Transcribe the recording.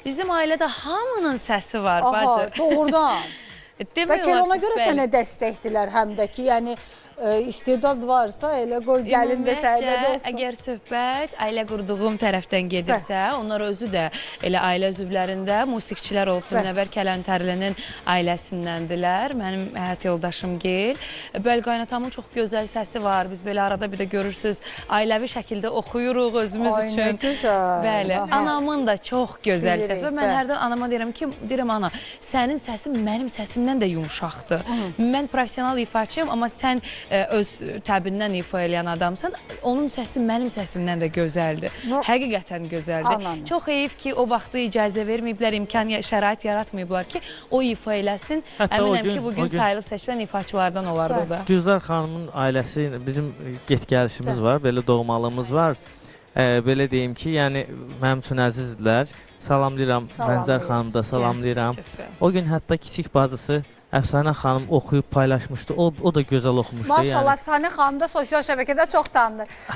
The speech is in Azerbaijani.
Bizim ailədə hamının səsi var Aha, bacı. doğrudan. Demək Bəlkə olar ona ki, görə bəli. sənə dəstəkdilər həm də ki, yəni istedad varsa elə qoy gəlin də sənə də Ümumiyyətcə, olsun. əgər söhbət ailə qurduğum tərəfdən gedirsə, onlar özü də elə ailə üzvlərində musiqiçilər olubdur. Bəli. Münəvvər Kələntərlinin ailəsindəndirlər. Mənim həyat yoldaşım Gil. Bəli, qaynatamın çox gözəl səsi var. Biz belə arada bir də görürsüz, ailəvi şəkildə oxuyuruq özümüz Ay, nə üçün. gözəl. Bəli, Aha. anamın da çox gözəl Bilirik, səsi var. Mən bəli. hərdən anama deyirəm ki, deyirəm ana, sənin səsin mənim səsimdən də yumşaqdır. Mən professional ifaçıyam, amma sən öz təbindən ifa eləyən adamsan. Onun səsi mənim səsimdən də gözəldir. Həqiqətən gözəldir. Anam. Çox heyif ki, o vaxtı icazə verməyiblər, imkan, şərait yaratmayıblar ki, o ifa eləsin. Hətta o Əminəm gün- ki, o bugün gün- sayılıb seçilən ifaçılardan olardı o da. Gülzar xanımın ailəsi ilə bizim get-gəlişimiz var, belə doğmalığımız var. Belə deyim ki, yəni mənim üçün əzizdirlər. Salamlayıram Salamlayırıq. Mənzər xanımı da salamlayıram. Çox sağ ol. O gün hətta kiçik bacısı Əfsanə xanım oxuyub paylaşmışdı. O da gözəl oxumuşdu. Maşallah yəni. Əfsanə xanım da sosial şəbəkədə çox tanınır.